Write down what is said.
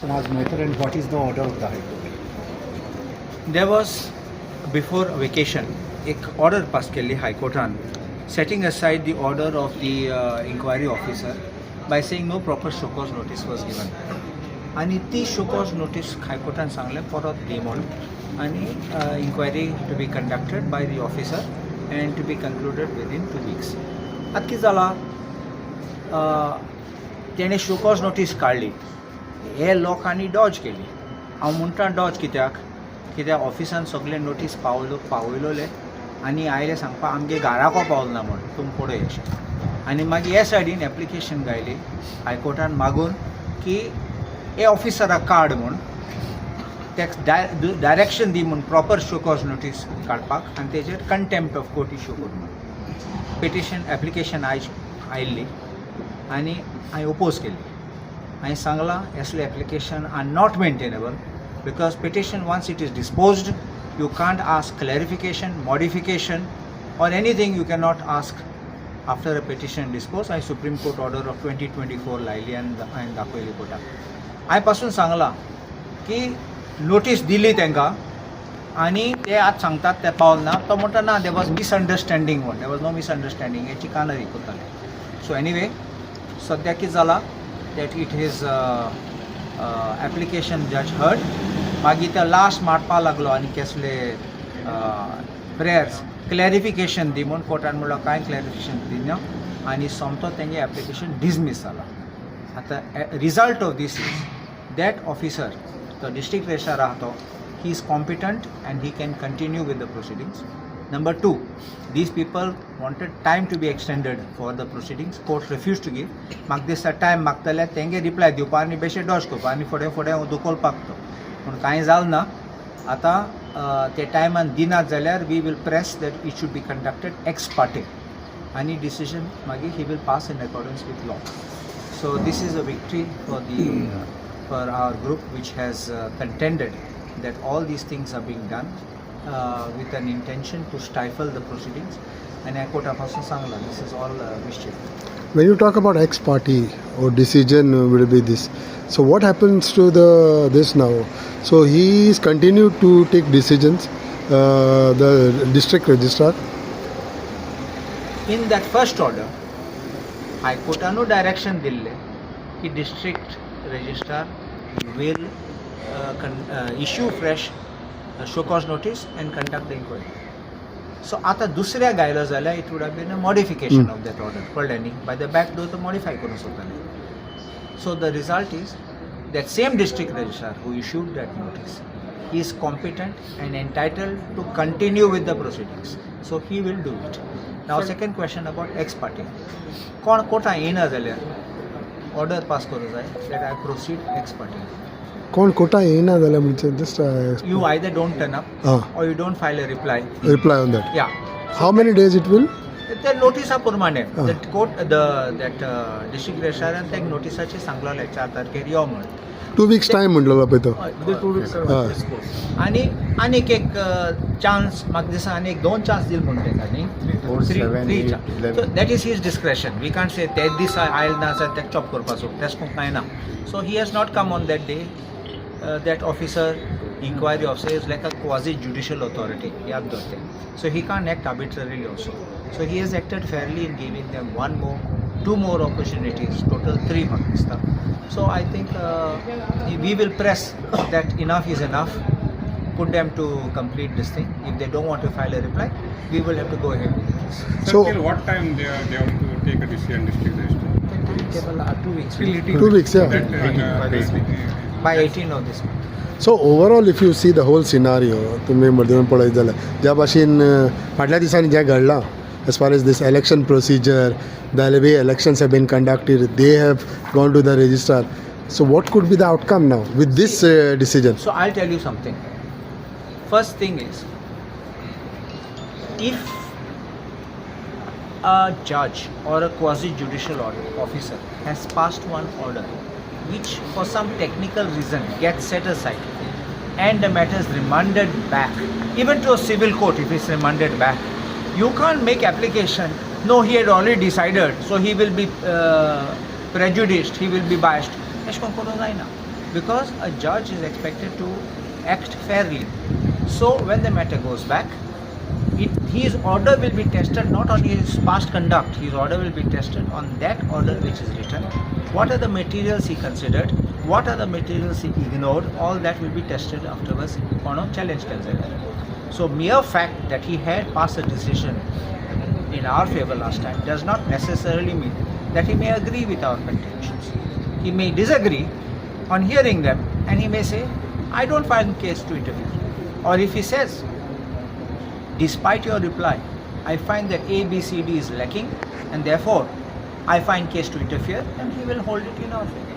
Samaj Mehtar, and what is the order of the High Court? There was before vacation एक order pass केल्ली हायकोर्टान, setting aside the order of the inquiry officer by saying no proper show cause notice was given. आनी ती show cause notice हायकोर्टान सांगलें परत दी म्हूण आनी inquiry to be conducted by the officer and to be concluded within 2 weeks. आतां कितें जालां, तेणें शोकॉज नोटीस काडली, हे लोकांनी डॉज केली. हांव म्हणटा डॉज कित्याक? कित्याक ऑफिसान सगळे नोटीस पावलो पावयलोले आनी आयले सांगपा आमगे घराको पावल ना म्हण तुमी पळय अशें. आनी मागीर हे सायडीन एप्लिकेशन घायली हायकोर्टान मागून की हे ऑफिसराक काड म्हूण, तेका डायरेक्शन दी म्हूण प्रॉपर शोकॉज नोटीस काडपाक आनी तेजेर कंटेम्प्ट ऑफ कोर्ट इशू कर म्हूण. पिटिशन एप्लिकेशन आयज आयिल्ली आनी हांवें ओपोज केली. हांवें सांगलां, असले application are not maintainable because petition, once it is disposed, you can't ask clarification, modification or anything. You cannot ask after a petition dispose. हांवें Supreme Court order of 2024 लायली आनी हांवें दाखयली कोर्टाक. हांवें पासून सांगलां की नोटीस दिली तांकां आनी ते आतां सांगतात ते पावल ना. तो म्हणटा ना, there was misunderstanding म्हण. There was no misunderstanding. हेची कानार करताले. सो एनिवे, सद्याक कितें जालां that it is application judge heard. मागीर ते लास्ट मारपा लागलो आनी केसले प्रेयर्स क्लॅरिफिकेशन दी म्हूण. कोर्टान म्हणलो कांय क्लॅरिफिकेशन दिना आनी सोमतो तेंगे एप्लिकेशन डिसमीस जाला. आतां result of this is that officer, तो डिस्ट्रिक्ट रजिस्ट्रार आहा तो, he is competent and he can continue with the proceedings. Number two, these people wanted time to be extended for the proceedings. Court refused to give. म्हाका दिसता time मागतले तेंगे reply दिवपा आनी बेशे Dodge करपा आनी फुडें फुडें दुखोवपाक तो. पूण कांय जालें ना. आतां ते टायमान दिनात जाल्यार we will press that it should be conducted ex parte आनी डिसिजन मागीर he will pass in accordance with law. So this is a victory for our group, which has contended that all these things are being done with an intention to stifle the proceedings. And हांवें Carta पासून सांगलां, this is all mischief. When you talk about ex parte or decision will be this, so what happens to the this now? So he is continued to take decisions, the district registrar. In that first order, हायकोर्टानू direction दिल्लें की district registrar will issue fresh show cause notice and conduct the inquiry. So आतां दुसऱ्या घायलो जाल्यार it would have been a modification of that order, कळ्ळें न्ही? बाय the back door तो modify करूंक सोदताले. So the result is that same district registrar who issued that notice is competent and entitled to continue with the proceedings. So he will do it. Now, second question about ex parte. कोण कोर्टान येयना जाल्यार order pass करूं जाय that I proceed ex parte. कोण Carta येयना जाल्यार म्हणजे just You either don't turn up or you don't file a reply. Reply on that. Yeah. How many days it will? ते नोटिसा प्रमाणे. That court, the that district रजिस्ट्रारान ते नोटिसाचेर सांगलेलें चार तारखेर यो म्हण. 2 weeks time म्हणलेलो पळय तो. हय. आनी आनीक एक चान्स म्हाका दिसता आनी एक दोन चान्स दिल म्हूण ताका न्ही. Four, seven, three. Eight, 11. That is his discretion. We can't say तेच दीस आयल ना जाल्यार ताका चॉप करपाचो, तेश कोण कांय ना. So he has not come on that day. That officer, inquiry officer is like a quasi judicial authority, याद दवरते. सो ही कान act arbitrarily also. So he has acted fairly in giving them one more, two more opportunities, total three म्हाका दिसता. So I think we will press that enough is enough, put them to complete this thing. If they don't want to file a reply, we will have to go ahead with the case. Sir, till what time they have to take a decision, district registrar? The timetable are 2 weeks. 2 weeks, yeah. That, By 18 of this month. So overall, if you see the whole scenario, तुमी मर्दी पळयत जाल्यार ज्या भाशेन फाटल्या दिसांनी जें घडलां as far as this election procedure, the way elections have been conducted, they have gone to the registrar. So what could be the outcome now with this decision? So I'll tell you something. First thing is, if a judge or a quasi judicial officer has passed one order which for some technical reason gets set aside and the matter is remanded back, even to a civil court, if it's remanded back, you can't make application, "No, he had already decided, so he will be prejudiced, he will be biased." अशें करून करूंक जायना. Because a judge is expected to act fairly. So when the matter goes back, his order will be tested not on his past conduct, his order will be tested on that order which is written. What are the materials he considered, what are the materials he ignored, all that will be tested afterwards on a challenge considered. So mere fact that he had passed a decision in our favor last time does not necessarily mean that he may agree with our contentions. He may disagree on hearing them, and he may say, I don't find case to interfere. Or if he says, despite your reply, I find that A, B, C, D is lacking, and therefore I find case to interfere, then he will hold it in our favor.